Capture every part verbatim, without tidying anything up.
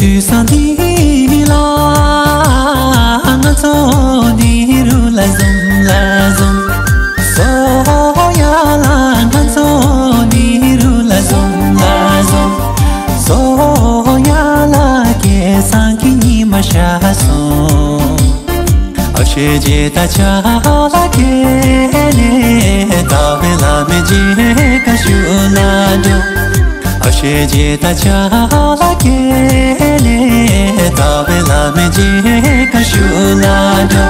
དུས་སང་འདི་ལ་ང་ཚོ་འདི་རུ་ལ་འཛོམས་ལ་འཛོམས། སོ་ཡ་ལ་ང་ཚོ་འདི་རུ་ལ་འཛོམས་ལ་འཛོམས། སོ་ཡ་ལ་སྐལ་བཟང་གི་ཉི་མ་ཤར་སོང་། ཨ་ཤེ་ཇེ་ད་ཆ་ལ་ཀེ་ལེ་ད་བེ་ལ་མེ་ཇེ་ཀ་ཤུ་ལ་འགྲོ། ཨ་ཤེ་ཇེ་ད་ཆ་ལ་ཀེ་ལེ་ད་བེ་ལ་མེ་ཇེ་ཀ་ཤུ་ལ་འགྲོ།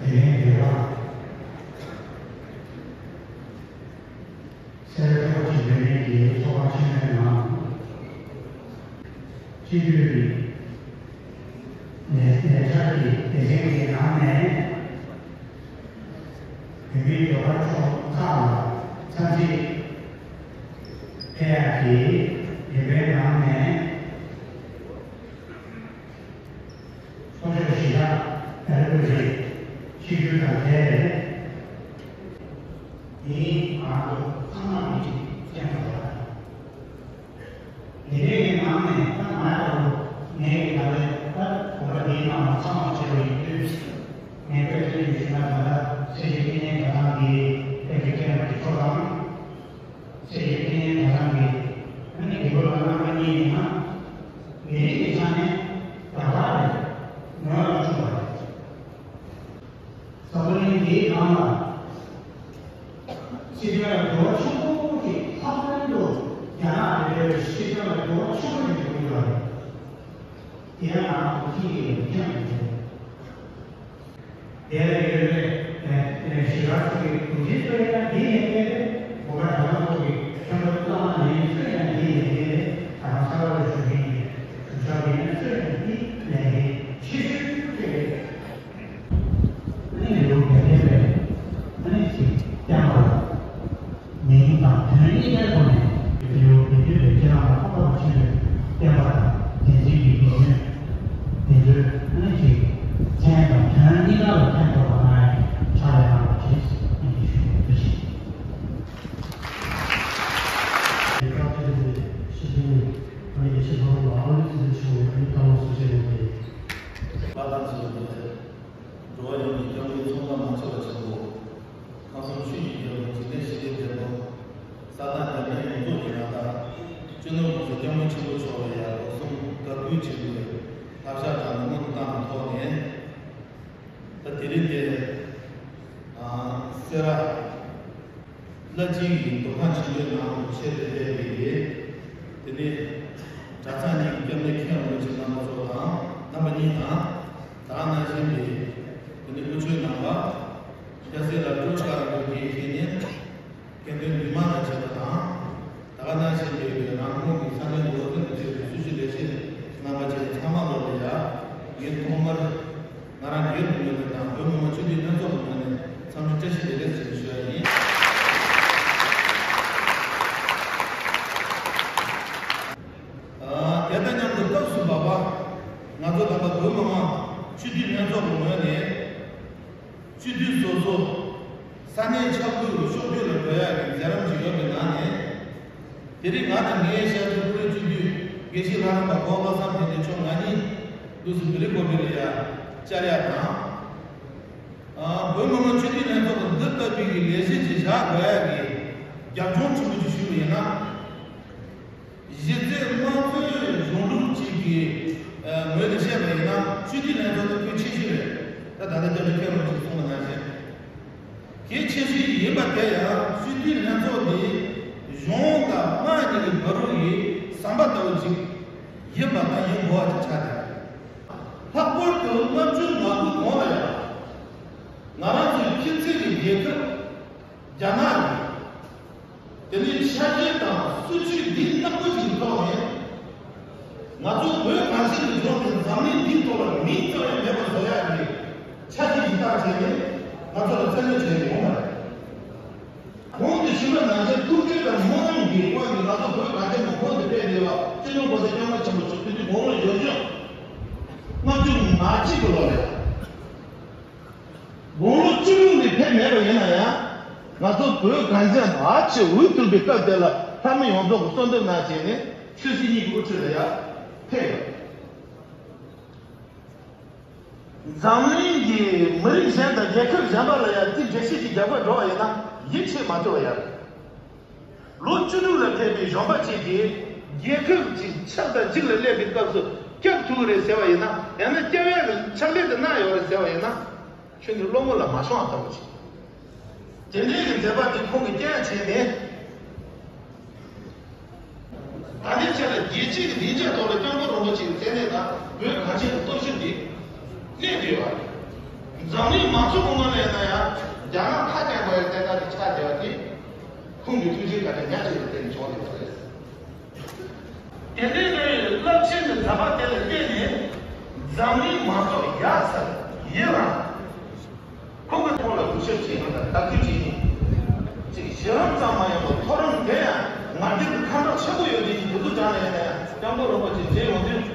དེ་རིང་འདིར་སེར་ཐོག་གཅིག་ལས་མེད་ཀྱི་ཚོགས་པ་ཆེན་མོའི་ནང་སྤྱི་འཐུས་ཀྱི་ལས་ལས་འཆར་གྱི་སྡེ་ཚན་གྱི་ནང་ནས་བོད་མིའི་ཟློས་གར་ཚོགས་ཁག་ལ་ཚབ་བྱེད་ཕེབས་ཡག་གི་རིམ་པའི་ནང་ནས། ཚོགས་ཆོས་གཞི་བཞག་བེ་རི་ཀུ་རེད། ཆིབས་བསྒྱུར་དང་འབྲེལ་ནས་ང་ཚོ་ཚང་མ་གིས་མཁྱེན་པ་རེད། འདི་འདྲའི་ནང་ནས་ད་ང་ལྟ་བུ་ངའི་གི་ད་ལྟ་ད་དགོན་པ་འདིའི་ནང་ལ་ཚང་མ་བྱས་པ་ཡིན་དུས། ངས་བཀའ་དྲིན་ཞུ་ན་ད་ལྟ་སེར་བྱེས་འཕེལ་རྒྱས་གྲྭ་ཚང་གི་དཔེ་མཛོད་མཁན་རྣམ་པ་གི་ཚོགས་དང་། སེར་བྱེས་འཕེལ་རྒྱས་གྲྭ་ཚང་གི་ཨ་ནི་དགེ་འདུན་པ་རྣམ་པ་གཉིས་ཡིན་ན། མི་རིགས་ཀྱི་ཆ་ནས་རྒྱ་གར་ནས་ངོས་ལ་བཅུག་པ་རེད། འཛམ་བུ་གླིང་འདིའི་ནང་ལ་སྲིད་དོན་ལ་འགྱུར་བ་ཆེན་པོ་ཞིག་ལྷག་པར་དུ་རྒྱ་ནག་དེ་འདྲའི་སྲིད་དོན་ལ་འགྱུར་བ་ཆེན་པོ་ཞིག་འགྲོ་གི་ཡོད་རེད། དེ་ཡང་ང་ཚོ་ཅིག་གིས་མཁྱེན་དགོས། དེ་ལ་ཡོད་པའི་ཞི་བ་ཚོ་གི་གོ་སྒྲིག་གཙོ་ཡང་འདི་ནས་བལྟས་ཏེ། གོ་བ་དྲ་ལམ་ཐོག་གི་ཁྱོད་ཚོ་བླ་མ་ལས་གཙོ་ཡང་འདི་ནས་བལྟས་ཏེ། ད་རང་ས་བ་ལ་ཞུ་མཁན་ཡིན། ཞུ་ཆོག་ཡིན་ན་གཙོ་ཡང་འདི་ལས་འགན་ཆེ་ཤོས་གཙོ་ཡིན། ཨ་ནི་ལེའུ་བརྒྱད་པའི་ཨ་ནི་ཞིག་བསྐྱངས་པ་ལ། མིང་དང་དོན་གཉིས་ཀའི་སྒོ་ནས་ལེའུ་བརྒྱད་པའི་སྤྱི་བླ་མ་ཀརྨ་པ་ཆེན་པོས་བསྟན་པ་དང་བསྟན་འཛིན་གྱི་དགེ་འདུན་དེ་ཚོའི་ཨ་ནི་ཞིག་མཚན་དང་དོན་གཉིས་ཀ་ལ་ཕན་ཐོགས་པ་གནང་ཡག་གི་ཕྱག་ལས་གནང་རོགས་བྱེད་ཟེར་ཨ་ནི་ཞུ་བ་ཞིག་ལས་ཀ་ཕྱི་དྲིལ་སྤྱི་འཐུས་ཨ་ནི་ཡེ་ཤེས་ལྷ་མོ་ལགས་ཨ་ནི་ཚེ་རིང་ཆོས་འཕེལ་ཨ་ནི་བཀའ་སློབ་གསུང་བཤད་གནང་རྒྱུ་ཡིན། ལགས་དང་ཚེ་རིང་ཆོས་འཕེལ། འགྲོ་བ་ཡོངས་ཀྱི་སྐྱབས་མགོན་ཚོགས་བདག་མ་ཆགས་པ་ཆེན་པོ། ཁམས་གསུམ་ཆོས་ཀྱི་རྒྱལ་པོ་འཇིག་རྟེན་ཞི་བདེའི་རྒྱལ་པོ། ས་དང་རྒྱལ་བསྟན་ཡོངས་རྫོགས་ཀྱི་མངའ་བདག་སྤྱི་ནོར་༸གོང་ས་༸སྐྱབས་མགོན་ཆེན་པོ་མཆོག་ལ་ཡང་སྒོ་གསུམ་དགའ་གུས་ཆེན་པོས་ལྷ་ཞགས་བགྲངས་ཏེ་སྔོན་དུ་བཏང་བའི་ཐོག་ནས། ད་དེ་རིང་འདིར་ཨ་སེ་ར་བླ་སྤྱིའི་འདུ་ཁང་ཆེན་པོའི་ནང་དུ་ཆེད་དུ་ཕེབས་པའི་དེ་ནས་གྲྭ་ཚང་གཉིས་ཀྱི་སྐྱབས་གནས་མཁན་རིན་པོ་ཆེ་རྣམ་པ་ཚོ་དང་རྣམ་པ་གཉིས་དང་། ད་ག་ནང་བཞིན་གྱི་དེ་ནས་དབུ་ཆོས་ནང་པ་སྐྱ་སེར་ལ་སྤྲོ་དཀར་རིན་པོ་ཆེའི་བཤེས་གཉེན། དགེ་འདུན་འདུས་མང་དང་བཅས་པ་དང་། ད་ག་ནང་བཞིན་གྱི་རང་ཁོངས་ཀྱི་ས་གནས་འགོ་འཛིན་དང་བཅས་པའི་སྲི་ཞུ་ལས་བྱེད་རྣམ་པ་བཅས་ཚང་མ་ལོ་ལ་ཡ། ངས་ཐོག་མར་ང་རང་སྒེར་གྱི་ངོས་ནས་དང་བོད་མི་མང་སྤྱི་འཐུས་ལྷན་ཚོགས་ཀྱི་ངོས་ནས་འཚམས་འདྲི་བཀྲ་ཤིས་བདེ་ལེགས་ཞེས་ཞུ་ཡ་ཡིན། ཨ། དེ་དང་མཉམ་དུ་སྐབས་སུ་བབ་པ་ང་ཚོ་ད་ལྟ་བོད་མི་མང་སྤྱི་འཐུས་ལྷན་ཚོགས་ཀྱི་ངོས་ནས། སྤྱི་འཐུས་སོ་སོ་ས་གནས་ཆབ་སྲིད་ལ་ཕྱོགས་བསྡུས་ལ་འགྲོ་ཡག་གི་མཛད་རིམ་ཅིག་ཡོད་པའི་ནང་ནས། དེ་རིང་ང་དང་ངའི་ཤར་སྤྱི་ཁོངས་སྤྱི་འཐུས་དགེ་བཤེས་ལྷ་རམས་པ་གོ་བ་བསམ་གཏན་འདི་མཆོག་ང་གཉིས་ལུས་སུ་བི་ལི་ཀོ་བི་ལ་ཡ་བཅར་ཡག་དང་། ཨ། བོད་མི་མང་སྤྱི་འཐུས་ལྷན་ཚོགས་ལ་འདི་ལྟ་བུའི་གི་ལས་གཞི་ཅིག་བཞག་དགོས་ཡག་གི་རྒྱབ་ལྗོངས་ཆེན་པོ་ཅིག་ཞུས་པ་ཡིན་ན། གཞི་རྩའི་དམངས་གཙོའི་གཞུང་ལུགས་གཅིག་གི་ངོས་ནས་བཤད་པ་ཡིན་ན་སྤྱི་འཐུས་ལྷན་ཚོགས་དེ་གལ་ཆེ་ཤོས་རེད། ད་ད་ལྟ་སྐྱབས་རྗེ་མཁན་རིན་པོ་ཆེས་གསུངས་པ་ནང་བཞིན། གལ་ཆེ་ཤོས་ཡིན་པ་དེ་ཡང་སྤྱི་འཐུས་ལྷན་ཚོགས་འདི་གཞུང་དང་དམངས་གཉིས་ཀྱི་བར་དུ་ཡི་ཟམ་པ་ལྟ་བུ་ཅིག་ཡིན་པ་དང་ཡིན་དགོས་པ་ཅིག་ཆགས་ཏེ། ལྷག་པར་དུ་ལྔ་བཅུ་ང་དགུ་གོང་ལ་ཡང་ང་རང་ཚོའི་ཁྱིམ་མཚེས། རྒྱལ་ཁབ་རྒྱ་ནག་གི་དེ་ནས་འཆར་གཞི་དང་སྲིད་ཇུས་འདི་ནག་པོ་ཞིག་ཐོག་ནས། ང་ཚོ་བོད་གངས་ཅན་གྱི་ལྗོངས་དེ་འཛམ་གླིང་འདིའི་ཐོག་ལ་མིང་རྩ་བའི་མེད་པར་བཟོ་ཡག་གི་འཆར་གཞི་ཞིག་བཏིང་བྱས་ནས་ང་ཚོ་ལ་བཙན་གནོན་བྱས་ཡོང་བ་རེད། གོང་དུ་ཞུས་པ་ནང་བཞིན་ཐུགས་རྗེ་དང་སྨོན་ལམ་གྱི་དབང་གིས་ང་ཚོ་བོད་གངས་ཅན་གྱི་ལྗོངས་དེ་ཕེབས་ཡོད་པ་སྤྱི་ནོར་༸གོང་ས་༸སྐྱབས་མགོན་ཆེན་པོ་མཆོག་དུས་དགུང་ལོ་བཞི་བཅུ་ལྔ་བཅུ་ང་གཅིག་གི་ལོ་ལ། དགུང་ལོ་བཅུ་དྲུག་ནས་ཕེབས་མེད་པ་ཡིན་ན་ཡང་། ང་ཚོ་བོད་གངས་ཅན་ཨ་ཆེ་འུ་ཐུག་པའི་སྐབས་དེ་ལ་ལྷ་མི་ཡོངས་རྫོགས་ཀྱིས་གསོལ་འདེབས་གནང་བྱས་ནས་ཆོས་སྲིད་གཉིས་ཀྱི་དབུ་ཁྲིད་ལ་ཡར་ཕེབས་ཡོད། འཛམ་གླིང་གི་མི་རིགས་གཞན་དང་རྒྱལ་ཁབ་གཞན་པ་ལ་ཡང་རྩིས་འགྲེལ་བཤད་ཅིག་རྒྱག་པར་འགྲོ་བ་ཡིན་ན་ཡིད་ཆེས་མ་ཐུབ་པ་ཡོད། ལོ་བཅུ་དྲུག་ལ་ཕེབས་པའི་གཞོན་པ་ཅིག་གིས་རྒྱལ་ཁབ་ཅིག་ཕྱག་དང་འཇིགས་ལ་སླེབས་པའི་སྐབས་སུ་སྐྱོབ་ཐུབ་ཀྱི་རེད་ཟེར་བ་ཡིན་ན། ཡང་ན་སྐྱོབ་ཡག་གི་ཕྱག་ལས་དེ་གནང་ཡོད་རེད་ཟེར་བ་ཡིན་ན། ཁྱོད་ཀྱི་བློ་ངོ་ལ་མ་ཤོང་བ་ལྟ་བུ་ཅིག་དེ་འདྲའི་གི་མཛད་པ་དེ་ཁོང་གིས་སྐྱོན་བྱས་ནས། ད་ལྟའི་ཆ་ལ་རྒྱལ་སྤྱིའི་སྡིངས་ཆ་ཐོག་ལ་སྐྱབས་མགོན་རིན་པོ་ཆེའི་མཚན་གནས་དང་བོད་གངས་ཅན་གྱི་སྟོབས་ཤུགས་འདི་གནས་བསྡད་ཡོད་པ་རེད། འཛམ་གླིང་མང་གཙོ་གི་ངོས་ནས་ཡིན་ན་ཡང་རྒྱ་ནག་ཁ་བྲལ་དགོས་ཡག་གི་གནས་སྟངས་དེ་ཆགས་བསྡད་པ་དེ་ཁོང་གི་ཐུགས་རྗེ་བཀའ་དྲིན་ཉག་གཅིག་ལ་བརྟེན་ནས་བྱུང་བསྡད་པ་རེད། དེ་འདྲའི་རླབས་ཆེན་གྱི་མཛད་པ་དེ་ལ་བརྟེན་ནས་འཛམ་གླིང་མང་ཚོགས་ཡར་ཚར་ཡིན་རང་། ཁོང་གི་ཐོག་ལ་གུས་ཞབས་བྱེད་མཁན་དང་དད་གུས་བྱེད་མཁན། ཅིག་གཞི་རིམ་ཙམ་མ་ཡིན་པར་མཐོ་རིམ་དེ་ཡང་ང་ཚོའི་ཁ་གྲགས་ཆེན་པོ་ཡོད་དེ་ཡིན་དུས་སུ་ཀྱང་ལ་ཡིན་ན་ཡང་སྐྱབས་མགོན་རིན་པོ་ཆེ་མཇལ་ཡོང་དུས།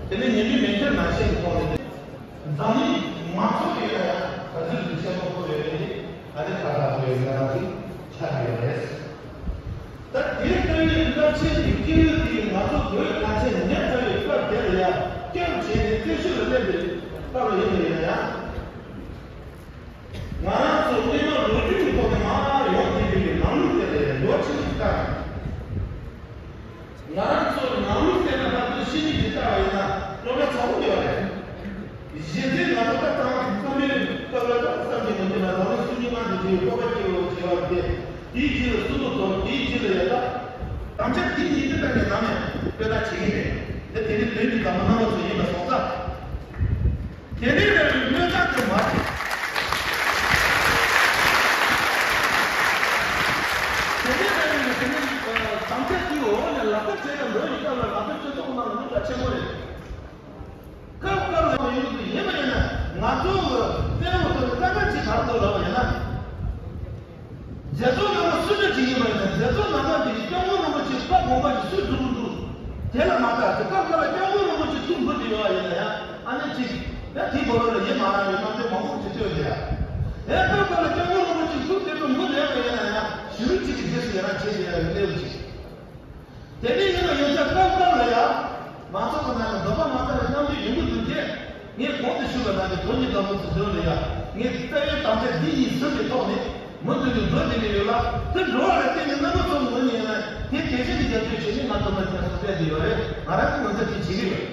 དེ་ནས་ཉིན་མོའི་མེ་ཁྱེར་ནང་བཞིན་གྱི་ཐོག་ནས་འཛམ་གླིང་མང་ཚོགས་ཀྱིས་ཡང་ག་ཚོད་ཀྱི་ཆེན་པོ་ཐོབ་ཡོད་མེད་དེ་ཨ་ནི་ཁ་གྲགས་ཐོབ་ཡོད་ཟེར་ན་ཅིག་ཆགས་ཡོད་རེད། ད་དེ་ལྟ་བུའི་རླབས་ཆེན་གྱི་སྐྱེས་བུ་དེ་ང་ཚོ་བོད་གངས་ཅན་ཉམས་དགའ་བའི་སྐབས་དེ་ལ་ཡང་སྐྱབས་བྱས་ནས་བརྟན་བཞུགས་ལ་སླེབས་པའི་སྐབས་ལ་ཡིན་པ་ཡིན་ན་ཡང་། ང་རང་ཚོ་སྔོན་མ་ལོ་རྒྱུས་ཀྱི་ཐོག་ནས་མར་ཡོང་བསྡད་པའི་ལམ་ལུགས་དེ་ལ་ཡང་འགྱུར་བ་ཆེན་པོ་ཞིག་བཏང་། ང་རང་ཚོ་ནང་མི་བལྟས་ན་ད་དུང་ཕྱི་མིག་གིས་བལྟས་པ་ཡིན་ན་སློབ་གྲྭ་ཚ་པོ་ཡོད་རེད། གཞི་རྩའི་ང་ཚོ་ད་ཐང་གི་རྩོམ་པའི་སྐབས་ལ་ད་བསམ་གྱིས་མི་ཁྱབ་ན་རང་ལུས་སུན་འབྱིན་ང་འདི་བྱེད་སྤོབས་པ་སྐྱེ་བོ་བྱེད་པ་དེ་དེའི་རྗེས་ལ་སུན་པོ་དོར་དེའི་རྗེས་ལ་ཡ་ད་དམ་བཅའ་དེ་ཉིད་དུ་བཏང་ནས་ནམ་ཡང་བློས་བཏང་བྱེད་ཀྱི་མེད། དེ་དེ་ནི་བོད་ཀྱི་དམ་པ་རྣམ་པ་ཚོ་ཡིན་པ་སོང་ཙང་། དེ་ནས་ལས་རིམ་སྣོད་བཅུད་དུ་མ་བྱེད། དེ་ནས་ལས་རིམ་དེ་ནི་དམ་བཅའ་དེའི་འོག་ནས་ལག་བསྟར་བྱས་ནས་འགྲོ་ཡི་སྐབས་ལ་ང་ཚོའི་སྤྱི་ཚོགས་ནང་ལ་གནོད་པ་ཆེན་པོ་རེད། སྐབས་སྐབས་ལ་ཡོང་གི་ཡིན་པ་ཡིན་ན་ང་ཚོ་གི་བཙན་འོག་ཏུ་ལྟ་ག་ཅིག་བར་དུ་ལབ་པ་ཡིན་ན། རྒྱལ་ཚོགས་ནང་ལ་སུ་འདྲ་ཅིག་ཡིན་པ་ཡིན་ན་རྒྱལ་ཚོགས་ནང་ལ་འདི་སྐྱབས་མགོན་རིན་པོ་ཆེ་བཀའ་དགོངས་པ་ཞིག་སུས་སྒྲུབ་འདུག་དེ་ལ་མ་ལྟ་ཚེ་སྐབས་སྐབས་ལ་སྐྱབས་མགོན་རིན་པོ་ཆེ་ཐུགས་འབུལ་དུ་ཡོད་པ་ཡིན་ན་ཡང་ཨ་ནི་ཅིག་ཡ་དེའི་སྐོར་ལ་ཡིད་མ་རངས་པའི་རྣམ་འགྱུར་མང་པོ་ཞིག་སྟོན་བསྡད་ཡ། དེ་སྐབས་སྐབས་ལ་སྐྱབས་མགོན་རིན་པོ་ཆེ་ཐུགས་དེ་ཚོ་འབུལ་ཡོད་པ་ཡིན་ན་ཡང་ཞི་ལུ་ཅིག་གི་རྗེས་སུ་ཡི་རང་བྱེད་བསྡད་ཡ་ཡོད་གནས་ལུགས་ཅིག་དེ་ནས་ཡིན་ན་ཡོད་ཚད་སྐབས་སྐབས་ལ་ཡང་མང་ཚོགས་ཀྱི་ནང་ནས་འདོད་པ་མ་ཚང་བའི་རྣམ་འགྱུར་ཡོང་གི་འདུག་སྟེ། ངས་གོང་དུ་ཞུས་པ་ནང་བཞིན་དོན་གྱི་བདག་པོ་ཚོ་འདོན་ལ་ཡང་ངས་རྩ་བའི་དམ་བཅའ་འདི་ཡིན་ཟེར་གྱི་ཐོག་ནས་མུ་མཐུད་དུ་འགྲོ་བསྡད་ཀྱི་ཡོད་ལ། དེ་འགྲོ་བ་ལ་བརྟེན་ནས་རྣམ་པ་ཚོ་ངོས་ནས་ཡིན་ན་དེ་གལ་ཆེན་གྱི་རྒྱབ་སྐྱོར་བྱས་ནས་ང་ཚོ་མ་ཁྱབ་སུ་སྤེལ་བསྡད་ཡོད་རེད། ང་རང་གི་ངོས་ནས་དེ་བྱེད་ཀྱི་ཡོད།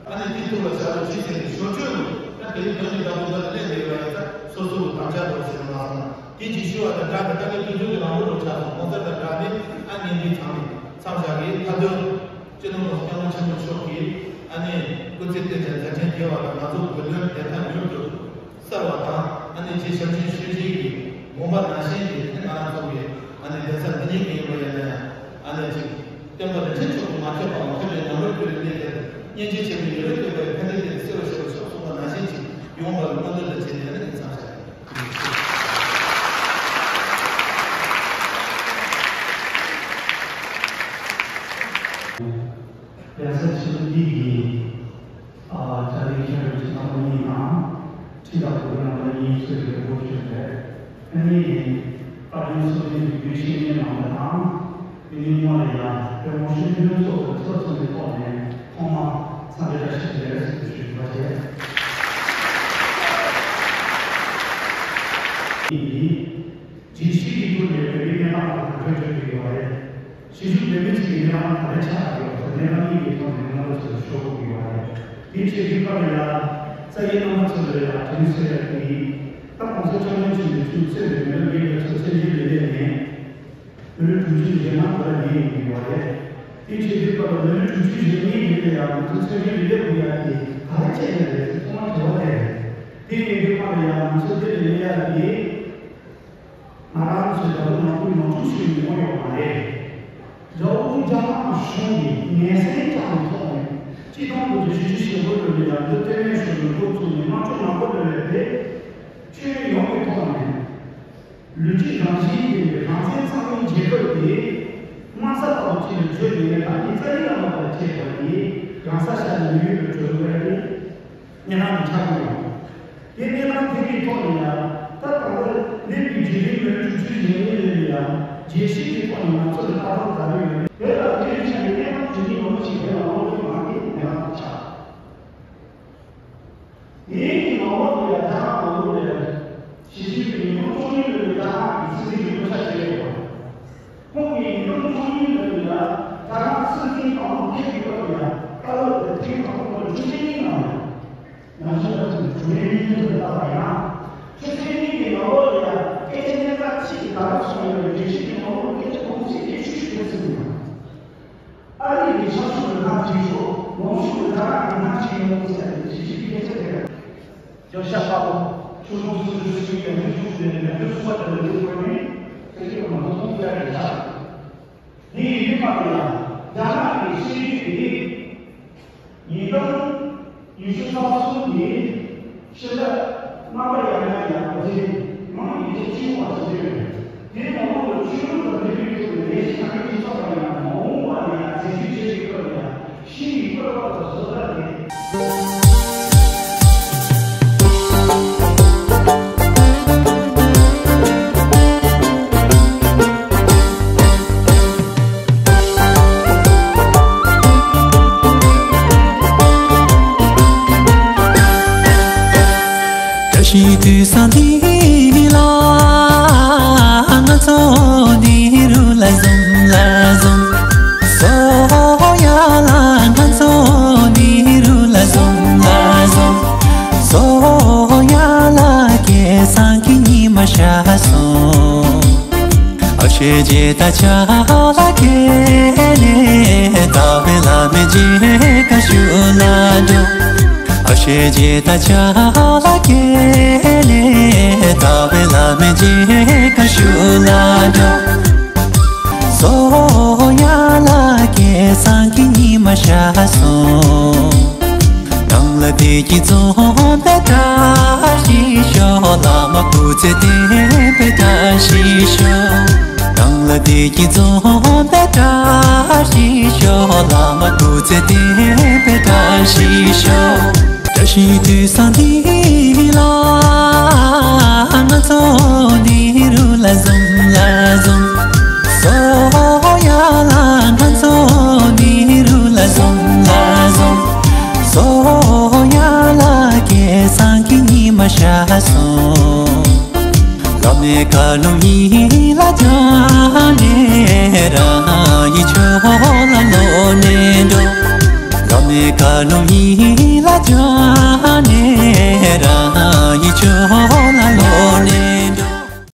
ཨ་ནི་དེ་ཐུགས་ལ་བཞག་རོགས་བྱེད་ཟེར་ནས་ཞོར་བཅོས་རུ་ད་དེ་རིང་དོན་གྱི་བདག་པོ་འདི་ལ་སླེབས་ཡོད་པ་ཡིན་ཙང་སོ་སོ་གི་དམ་བཅའ་རོགས་ཟེར་མ་སོང་ན། དེ་ཅིག་ཞུ་བ་དང་སྦྲགས་ནས་ད་ལྟ་དུས་ཚོད་ཀྱི་རིང་པོ་རུ་ཆགས་སོང་། ངོ་མཚར་དང་སྦྲགས་ནས་ཨ་ངས་འདི་ཚང་མས་མཚམས་བཞག་གི། མཐའ་དོན་སྤྱི་ནོར་༸གོང་ས་༸སྐྱབས་མགོན་ཆེན་པོ་མཆོག་གིས་ཨ་ནི་སྐུ་ཚེ་བརྟན་ཅིང་མཛད་འཕྲིན་རྒྱས་པ་དང་ང་ཚོ་བོད་དོན་བདེན་མཐའ་མྱུར་དུ་གསལ་བ་དང་ཨ་ནི་རྗེ་ཞབས་དྲུང་ཆོས་རྗེ་གི་དགོངས་པ་ནང་བཞིན་གྱི་ཨ་ནི་ང་རང་ཚོ་གི་ཨ་ནི་གདན་ས་འདི་ཉིད་ཀྱི་ཡིན་པ་ཡིན་ན་ཡང་ཨ་ནི་ཅིག་སྟོན་པ་རིན་ཆེན་མཆོག་གིས་མ་ཐོས་པའང་ཐོས་པའི་ནམ་རོལ་ཕུལ་བའི་གནས་དེར་སྙིང་རྗེ་ཆེན་པོས་ཡིད་ལ་བཏོད་པའི་ཕན་བདེ་དེར་བརྩེ་བར་ཞུ་བར་ཤོག་གསུངས་པ་ནང་བཞིན་ཅིག་ཡོང་བར་སྨོན་འདུན་དང་བཅས་ཏེ་ཨ་ནི་མཚམས་བཞག་གདན་ས་ཆེན་པོ་འདི་གི་ཨ་བཅར་འདྲི་མཁན་རིན་ཆེན་རྣམ་པ་གཉིས་དང་ཁྲི་དང་བུ་རྣམ་པ་གཉིས་གཙོས་པའི་སྐོར་བརྗོད་པས་ཨ་ནི་བཀའ་བློན་ཚོགས་གཙོས་དགེ་བཤེས་གཉེན་རྣམ་པ་དང་། དེ་ནས་སྔོན་ལ་ཡང་བོད་མི་ཤོག་ལྷེ་ཚོགས་ཀྱི་ཚོགས་གཙོ་གི་ཐོག་ནས་ཐོག་མར་འཚམས་འདྲི་བཀྲ་ཤིས་བདེ་ལེགས་ཟེར་ཞུ་བ་བྱས། འདི་ཡིན། རྗེས་ཤུལ་གྱི་ཐོག་ནས་བོད་མིའི་གནས་སྟངས་ལ་ངོ་སྤྲོད་བྱེད་ཀྱི་ཡོད་པ་རེད། ཕྱི་ཕྱོགས་བོད་མི་ཚོས་ཀྱི་གནས་སྟངས་ག་རེ་ཆགས་ཀྱི་ཡོད་པ་དེ་གནས་སྟངས་གཉིས་ཀྱི་ཐོག་ནས་ང་ཚོ་ཚོར་ཤོད་དགོས་ཀྱི་ཡོད་པ་རེད། དེའི་ཆེད་དུ་སྐབས་ལ་ཡ་རྩ་བའི་རྣམ་པ་ཚོ་ལ་ཡ་དྲིན་གསོ་ཡ་དེ་ཡིན། ད་གོང་ས་སྐྱབས་མགོན་ཆེན་པོས་ཚུར་གཙོས་པའི་མི་རབས་རྒས་པ་ཚོ་བཙན་བྱོལ་ལ་སླེབས་ནས། མི་ལོ་དྲུག་ཅུ་རེ་ལྔ་བར་ལ་ཡོང་གི་ཡོད་པ་རེད། དེའི་ཆེད་དུ་སྐབས་ལ་མི་ལོ་དྲུག་ཅུ་རེ་གཉིས་ཀྱི་སླེབས་ཡ་ང་ཚོ་བཙན་བྱོལ་ལ་སླེབས་དགོས་ཡ་དེ་ག་རེ་བྱས་ནས་རེད་ཟེར་ཐོག་མར་དྲི་བ་དེ་རེད། དེ་ཡིན་དུས་ང་ ཡང་ང་ཚོ་འདི་ལ་ཡ་གི་ང་རང་ཚོའི་ད་དུང་ནང་ཁུལ་ནང་འཁྲུག་ཞིག་ཡོང་ཡོད་མ་རེད། རྒྱ་དབུས་རྒྱ་ནག་གཞུང་གིས་ངན་སེམས་བཅངས་པའི་ཐོག་ནས་སྤྱི་བཏང་དུ་བརྗོད་གཞི་ཞིག་ཡོད་དགོས་ལ་ཡང་འདི་ལྟོས་མེད་ཤོར་བའི་འགོ་བཙུགས་ནས་དམངས་ཁྲོད་ནང་ཁུལ་ལ་ཡ་དེ་ཁྱོན་ཡོངས་ཀྱི་ཐོག་ནས། ལུས་སྤྱོད་རང་བཞིན་ལྡན་པའི་རང་བཙན་གཙང་མའི་རྒྱལ་ཁབ་དེ་དམའ་ས་ལྟ་བུ་ཅིག་ལ་བརྗོད་ནས་ད་ནི་རྩ་ཡིག་ལ་མ་ལྟར་བྱས་པ་དེ་རང་ས་ཤར་ནས་ཡུལ་ལ་བྲོས་དགོས་ཡ་དེ་གནས་སྟངས་དེ་ཆགས་ཀྱི་ཡོད། དེ་གནས་སྟངས་དེ་གའི་ཐོག་ནས་ཡང་ད་ད་ལྟ་འདས་པའི་བརྒྱུད་རིམ་ལ་གྲུབ་ཚུལ་ཡིན་ངེས་ལས་ཡང་རྒྱལ་སྤྱིའི་ཐོག་ནས་ང་ཚོ་ལ་ལྟ་རྟོག་ག་རེ་ཡོད་དེ་ལ་དེའི་ཆ་ནས་གནས་སྟངས་དེ་གའི་ངོ་བོ་ཞིག་དེ་ལ་དབང་བསྒྱུར་མ་གི་གནས་སྟངས་དེ་ཆགས། དེའི་ནང་ལོགས་ལ་ཡང་རྒྱ་ནག་ནང་ལོགས་ལ་ཡང་ཞི་ཅིན་ཕིང་ཉིས་སྟོང་བཅུ་གཉིས་ལོའི་རྒྱ་ནག་གི་སྲིད་འཛིན་གྱི་བསྐོ་བཞག་བྱས་ཡོད་པ། ཁོང་གིས་ཉིས་སྟོང་བཅུ་གཉིས་ལོའི་ཡང་རྒྱ་ནག་སྲིད་འཛིན་དང་ལུགས་མཐུན་གྱི་སྐབས་ལ་ཡང་ཏཱ་ལོ་དེ་ཐེངས་དང་པོ་ལ་ཆུ་ཚོད་གཉིས་ནང་ལ་ང་ཚོ་ལ་ཚུར་བྲོས་ཡིན་དུ་བཏང་བ་ཡིན་ན། ཆུ་ཚོད་གཉིས་ཀྱི་ནང་ལོགས་ལ་ཡང་སྐད་ཆ་སྙན་གྲགས་ཆེ་གི་ད་རེས་སོང་ཡོད་པའི་རྒྱལ་སྤྱི་གི་ནང་ལོགས་སྐད་ཆ་གོང་ཚད་བརྒྱད་ཅུ་ཞིག་བཤད་ཟིན་ཡོད། ཨ་རི་གི་ཆབ་སྲིད་ལ་ཁག་ཅིག་ཤོག་ནང་ཆོས་ལ་ཁག་ཁག་ཅིག་ཡོང་ཟེར་ཏེ་ཞི་ཅིན་ཕིང་སྐད་ཆ་དེ་རེད། ཡང་ཤ་སྟག་པོ་ཆོས་ལུགས་སྲིད་ཇུས་སྲིད་ཇུས་ཡང་ཆོས་ལུགས་ལས་ཡང་ཆོས་སུ་བ་དེ་ལ་ཡོད་དགོས་ནི་ཁྱེད་ཀྱིས་མ་གཏོགས་མཐོང་རྒྱ་རེད་ཤག་འདི་ཡི་ཡུལ་མ་དེ་ལ་རྒྱ་ནག་གི་སྲིད་ཇུས་དེ། ཉིས་སྟོང་ཉི་ཤུ་རྩ་གསུམ་གྱི་ཕྱི་ཟླ་རྣམ་པ་ཡར་མར་ཡང་གོ་ཚེ་མང་ཡིན་ཚེ་ཕྱི་དབང་བ་ཞིག་ཡོད། དེའི་ནང་ལོགས་ལ་ཆོས་ལུགས་དང་འབྲེལ་བའི་ཐོག་ནས་ལས་གཞི་གང་ཡིན་ཚོགས་པ་ཡང་མ་འོངས་པ་ནས་ཡང་འཛིན་སྐྱོང་བྱེད་པའི་སྐོར་ལ་ཡང་ཕྱིའི་བཀོད་པ་དང་བཟོ་ལྟ་དེ། བཀྲ་ཤིས་དུས་བཟང་འདི་ལ་ང་ཚོ་འདི་རུ་ལ་འཛོམས་ལ་འཛོམས། བཟོ་ཡ་ལ་ང་ཚོ་འདི་རུ་ལ་འཛོམས་ལ་འཛོམས། བཟོ་ཡ་ལ་སྐལ་བཟང་གི་ཉི་མ་ཤར་སོང་། ཨ་ཤེ་ཇེ་ད་ཆ་ལ་ཀེ་ལེ་ད་བེ་ལ་མེ་ཇེ་ཀ་ཤུ་ལ་འགྲོ། ཨ་ཤེ་ཇེ་ད་ཆ་ལ་ཀེ་ལེ་ད་བེ་ལ་མེ་ཇེ་ཀ་ཤུ་ལ་འགྲོ། བཟོ་ཡ་ལ་སྐལ་བཟང་གི་ཉི་མ་ཤར་སོང་། ནང་ལ་བདེ་སྐྱིད་འཛོམས་པའི་བཀྲ་ཤིས་ཤོག་བླ་མ་སྐུ་ཚེ་བརྟན་པའི་བཀྲ་ཤིས་ཤོག་ནང་ལ་བདེ་སྐྱིད་འཛོམས་པའི་བཀྲ་ཤིས་ཤོག་བླ་མ་སྐུ་ཚེ་བརྟན་པའི་བཀྲ་ཤིས་ཤོག་བཀྲ་ཤིས་དུས་བཟང་འདི་ལ་ང་ཚོ་འདི་རུ་ལ་འཛོམས་ལ་འཛོམས། བཟོ་ཡ་ལ་ང་ཚོ་འདི་རུ་ལ་འཛོམས་ལ་འཛོམས། བཟོ་ཡ་ལ་སྐལ་བཟང་གི་ཉི་མ་ཤར་སོང་། བླ་མའི་བཀའ་ལུང་ཡིད་ལ་བཅངས་ནས་རང་ཉིད་ཆོས་ལ་བློ་གནས་འགྲོ། བླ་མའི་བཀའ་ལུང་ཡིད་ལ་བཅངས་ནས་རང་ཉིད་ཆོས་